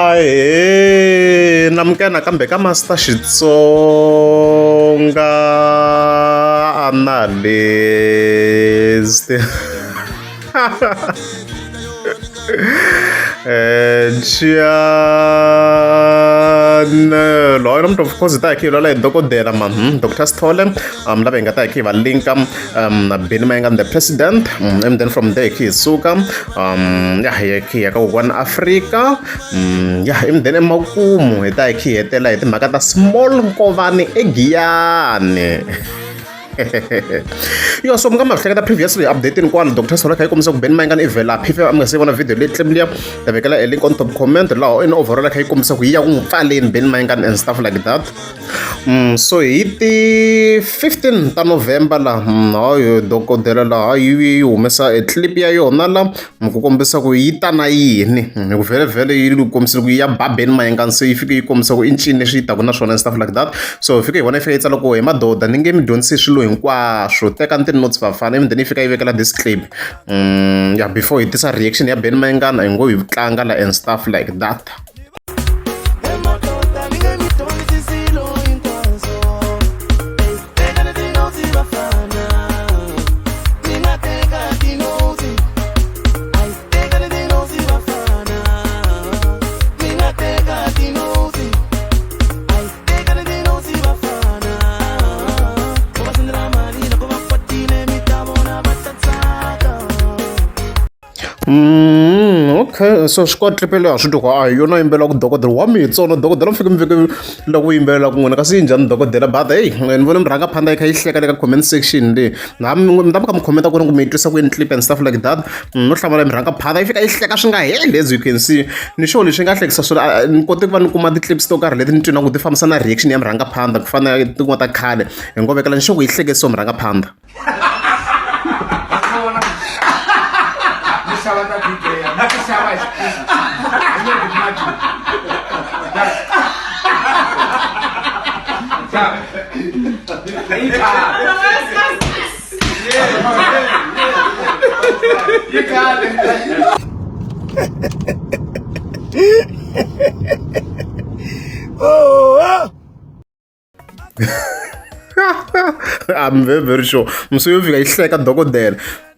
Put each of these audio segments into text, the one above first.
Ahee namukela nakambe ka Master Xitsonga Analyst Channel hayi namuntlha of course hi ta hi kha hi lwala hi dokodela ma Doctor Sithole lava hi nga ta hi kha hi va linka na Benny Mayengani the president and then from there hi kha hi suka ya hi ya hi ya ka kokwana Afrika ya and then emakumu hi ta hi kha hi hetela hi timhaka ta small nkovani eGiyani. Yo so mi nga ma hleketa previously update-ini kwala Dr Solo kha yi kombisa ku Benny Mayengani i velaphi if mi nga se vona video leyi clip liya ta vekela e link on top comment laha in overall kha yi kombisa ku yi ya ku n'wi pfaleni Benny Mayengani and stuff like that. So hi ti 15 ta November la hayi dokodela laha yi humesa e clip ya yona la ku kombisa ku yi ta na yini hi ku vhele vhele yi kombisile ku yi ya ba Benny Mayengani se yi fike yi kombisa ku i ncini leswi yi taka na swona and stuff like that. So hi fike hi vona yi fika yi tsala ku he madoda ni nge mi dyondzisi swilo hinkwaswo tekani ti-notes vafana ivi then yi fika yi vekela this clip ya before hi tisa reaction ya Benny Mayengani hi ngo hi tlanga la and stuff like that. Okay so swi kwa leyi a swi twi ku a hi yona yimbelelaka dokodela wa mi hi tsona dokodela mi fike mi fike loko yimbelelaka n'wina kasi yi njhani dokodela but hey ni vone murhangaphandha yi kha yi hleka le ka comment section leyi na mi ta mi kha mi comment ku ri ku mi yi twisa ku yini clip and stuff like that no hlamala murhangaphandha yi fika yi hleka swi nga heli as you can see ni sure leswi nga hlekisa swona ni kote ku va ni kuma ti-clips to karhi leti ni twi na ku ti fambisa na reaction ya murhangaphandha ku fana na tin'wana ta khale hi ngo vekela ni sure ku yi hlekisiwa murhangaphandha. I'm very very sure musi yo fika yi hleka dokodela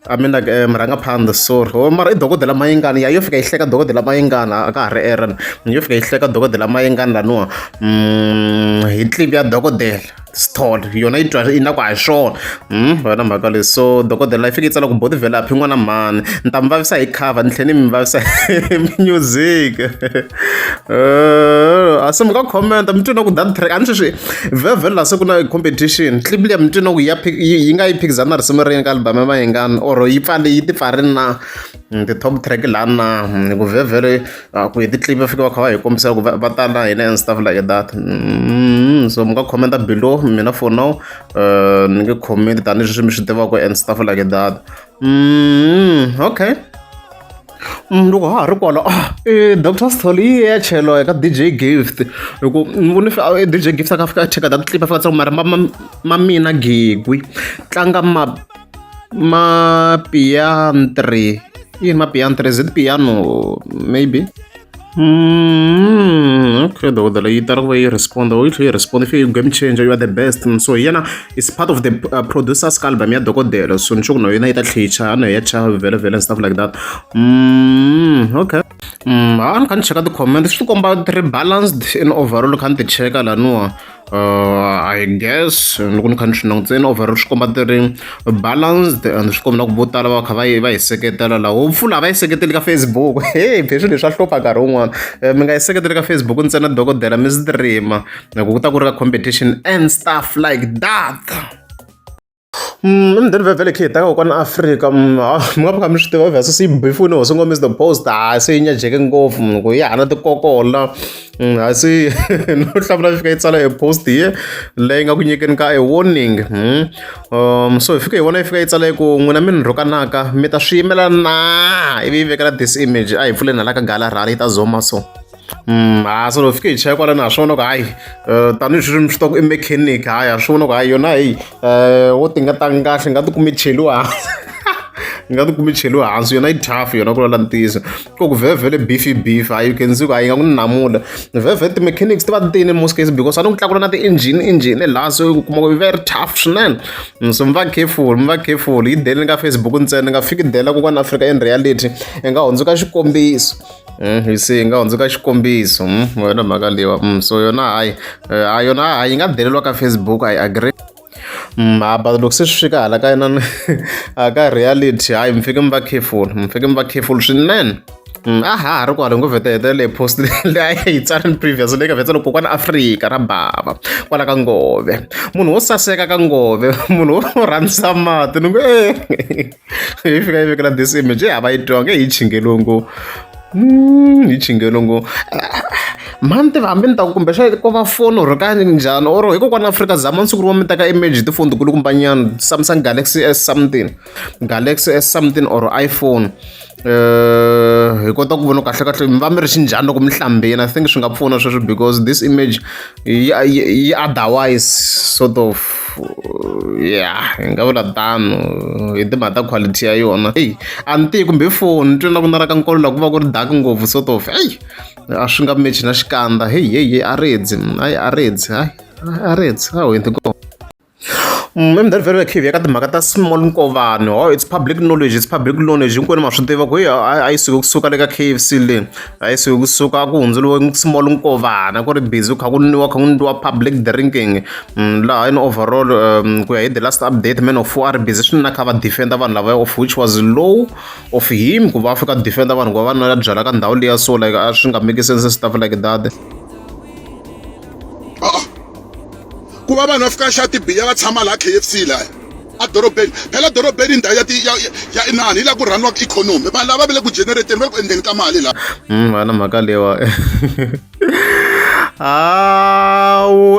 I mean like murhangaphandha sorry oh mara i dokodela Mayengani ya yo fika yi hleka dokodela Mayengani a ka ha ri error yo fika yi hleka dokodela Mayengani laniwa hi clip ya dokodela Sithole yona yi twa yi na ku a hi swona yona mhaka leyi so dokodela yi fike yi tsala ku boti Velaphi n'wana mhani ni ta mi vavisa hi cover ni tlhela ni mi vavisa hi music a se mi nga comment mi twi na ku that track a ni sweswi vhevhe la se ku na competition clip liya mi twi na ku ya yi nga yi phikizana na risimu rini ka album ya Mayengani or yi pfale yi ti pfarini na ti-top track laha na ku vhevhele ku hi ti-clip va fika va kha va hi kombisa ku va ta na hina and stuff like that so mi nga comment below mina for now ni nge comment tanihileswi mi swi tivaka and stuff like that okay. Loko ha ha ri kwala Doctor Sithole yi ye ya chela eka D_J Gift hi ku ni vone D_J Gift a kha a fika a cheka ta ti-clip a fika a mara ma mina gigwi tlanga ma mapiantre i yini mapiantre is it piano maybe. Okay dokodela yi tala ku va yi respond yi tlhela yi respond yi fike yi game changer you are the best so hi yena is part of the producers ka album ya dokodela so ni sure ku na yona yi ta tlhe yi chaya na ya chaya vhele vhele and stuff like that okay ha ni kha ni cheka ti-comment swi ti komba ti ri balanced in overall kha ni ti cheka laniwa I guess loko ni kha ni swi langutisa in overall swi komba ti ri balanced and swi komba na ku vo tala va kha va yi va yi seketela laha hopefully a va yi seketeli ka Facebook hey phe swilo leswi swa hlupha nkarhi wun'wani mi nga yi seketeli ka Facebook ntsena dokodela mi stream-a hi ku ku ta ku ri ka competition and stuff like that. Then vhele khe hi ta ka kokwana Afrika mi nga pfuka mi swi tiva obvious se yi before hosi ngoma is the post ha se yi nyajeke ngopfu ku ya ha na tikokola ha se no hlamula yi fika yi tsala e post ye leyi nga ku nyikeni ka e warning so hi fike hi vona yi fika yi tsala ku n'wina mi ni rhukanaka mi ta swi yimela na ivi yi vekela this image a hi pfuleni hala ka gala rhali yi ta zoma so. Ha so loko fike hi cheka kwalano ha swi vona ku hayi tanihi sweswi mi swi tiva ku i mechanic hayi ha swi vona ku hayi yona heyi wo ti nga tangi kahle nga tikumi cheliwa hansi. Yi nga tikumi cheliwe hansi yona yi tough yona ku lwala ntiyiso ku ku vhevhele beef i beef hayi you can see ku hayi yi nga ku namula vhevhe ti-mechanics ti va ti tiyini in most cases because a ni ku tlakula na ti-engine engine laha so u kuma ku yi very tough swinene. So mi va careful, mi va careful yi deleni ka Facebook ntsena nga fiki dela kokwana Afrika in reality i nga hundzuka xikombiso. You see yi nga hundzuka xikombiso yona mhaka leyiwa. So yona hayi a yona hayi yi nga deleriwa ka Facebook I agree. Ha but loko se swi fika hala ka yena ka reality hayi mi fike mi va careful, mi fike mi va careful swinene. A ha ha ri kwale ngo vhete hetelele hi post leyi a yi tsarini previous leyi nga vheta loko kokwana Afrika ra bava kwala ka Ngove munhu wo saseka ka Ngove munhu wo rhandza mati ni ngo e yi fika yi vekela this image yi hava yi twanga yi chingeliwe ngo yi chingeliwe ngo mhani tiva hambi ni ta ku kumbexana ko va foni or ka njhani or hikokwani Afrika zamani siku rin'wana mi teka image hi tifoni tikulukumbanyana Samsung Galaxy S something Galaxy S something or iPhone. Hi kota ku vona kahle kahle mi va mi ri xinjhani loko mi hlambini I think swi nga pfuna sweswo because this image yi yi otherwise sort of yeah hi nga vula tano hi timhaka ta quality ya yona eyi a ni tivi kumbe foni ni twe na ku na ra ka nkolo la ku va ku ri dark ngopfu sort of eyi a swi nga mechi na xikandza heyi heyi heyi a redzi hayi a redzi hayi a redzi a hundzi kona. Emudende khe hi ya ka timhaka ta small nkovani oh it's public knowledge, it's public knowledge hinkwenu ma swi tiva ku a yi suke kusuka le ka K_F_C le a yi suke kusuka a ku hundzuriwe small nkovana ku ri busy ku kha ku nwiwa kha ku endliwa public drinking laha in overall ku ya hi the last update man of four a ri busy swinene a kha va defend vanhu lavaya of which was low of him ku va a fika defend vanhu ku va va nwela byalwa ka ndhawu liya so like a swi nga make sense stuff like that. Ku va vanhu va fika xa tibiya va tshama laha KFC laya a dorobeni phela dorobeni ndhawu ya ti ya ya inani hi laha ku rhaniwaka ikhonomi vanhu lava va le ku generateni va le ku endleni ka mali laha. Va na mhaka leyiwa however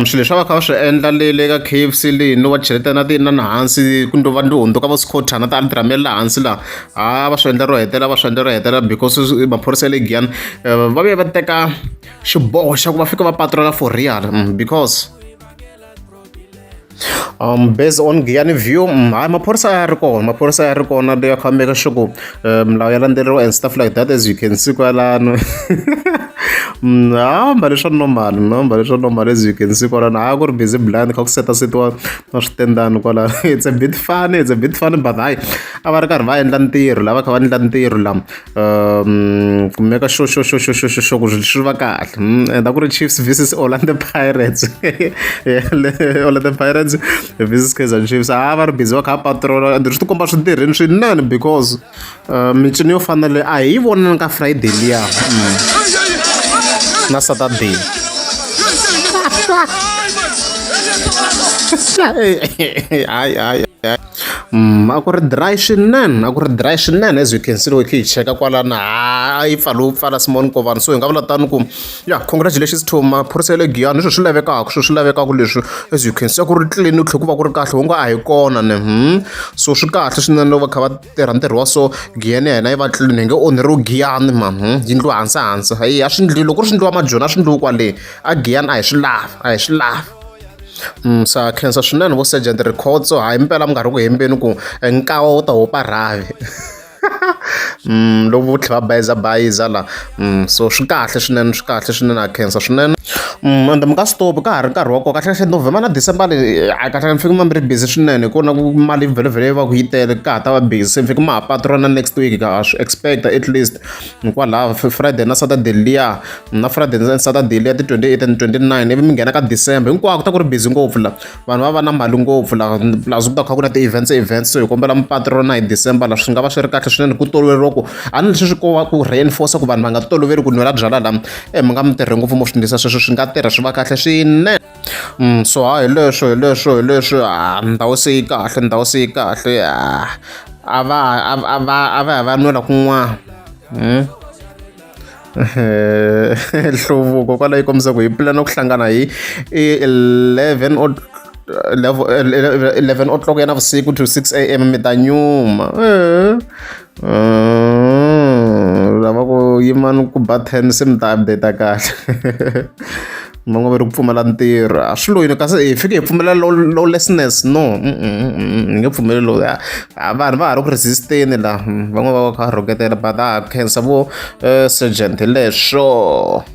swilo leswi a va kha va swi endla le le ka K_F_C leyi no va cheleta na ti inani hansi ku va hundzuka va swikhotana ta drum ya le hansi laha ha va swi endla ro hetelela va swi endla ro hetelela because maphorisa ya le Giyani va vuye va teka xiboho xa ku va fika va patrola for real because based on Giyani view hayi maphorisa ya ri kona maphorisa ya ri kona leyi kha make sure ku milawu ya landzeleriwa and stuff like that as you can see kwalano. Ha mbale swa normal no mbale swa normal as you can see kwalano ha ku ri busy blind kha ku seta setiwa na switendani kwalano it's a bit funny, it's a bit funny but hayi a va ri karhi va endla ntirho lava kha va endla ntirho lama ku make sure sure sure sure sure sure ku swi va kahle and a ku ri Chiefs versus Orlando Pirates Orlando Pirates versus Kaizer Chiefs a va ri busy va kha va patrol and swi tikomba swi tirhini swinene because mincino yo fana leyi a hi yi vona ka Friday liya na Saturday. Hayi hayi a ku ri dry swinene a ku ri dry swinene as you can see loko hi kha hi cheka kwalano ha yi pfala pfala Simon Nkovani so hi nga vula tano ku ya congratulations to maphorisa ya le Giyani hi swona swi lavekaka swilo swi lavekaka leswi as you can see a ku ri clean ku tlhela ku va ku ri kahle wu nga a hi kona ne so swi kahle swinene loko va kha va tirha ntirho wa so Giyani ya hina yi va clean hi nge onheriwi Giyani man yi ndliwa hansi hansi hayi a swi ndliwi loko ku ri swi ndliwa majoni a swi ndliwi kwale a Giyani a hi swi lavi a hi swi lavi. Sa khensa swinene vo Sergeant Rikhotso hayi mpela mi nga ri ku hembeni ku nkawa wu ta hupa rhavi loko vo tlhela va bayiza bayiza la so swi kahle swinene swi kahle swinene ha khensa swinene ende mi nga stop ka ha ri nkarhi wa kona kahle kahle November na December leyi a kahle mi fike mi ri busy swinene hi kona ku mali vhele yi va ku yi tele ka ha ta va busy se mi fike ma ha patrol na next week ha swi expect at least hikwalaho Friday na Saturday liya na Friday na Saturday liya ti 28 and 29 ivi mi nghena ka December hinkwako ku ta ku ri busy ngopfu la vanhu va va na mali ngopfu la plus ku ta kha ku na ti-events events so hi kombela mi patrol na hi December la swi nga va swi ri kahle swinene ku toloveriwa ku a ni leswi swi ko va ku reinforce ku vanhu va nga toloveli ku nwela byalwa la e mi nga mi tirhi ngopfu mo swi ndlisa sweswo swi nga tirha swi va kahle swinene. So ha hi leswo hi leswo hi leswo ha ndhawu se yi kahle ndhawu se yi kahle a va a va a va ya va nwela kun'wana. Nhluvuko kwalaho yi kombisa ku hi pulana ku hlangana hi 11 o'clock ya navusiku to 6 a.m. mi ta nyuma. Lava ku yimani ku ba 10 se mi ta update kahle. Van'wana va ri ku pfumala ntirho a swi loyini kasi hi fike hi pfumela lawlessness no hi nge pfumeli lowu a vanhu va ha ri ku resisteni la van'wana va kha va rhuketela but a ha khensa vo sergeant hi leswo.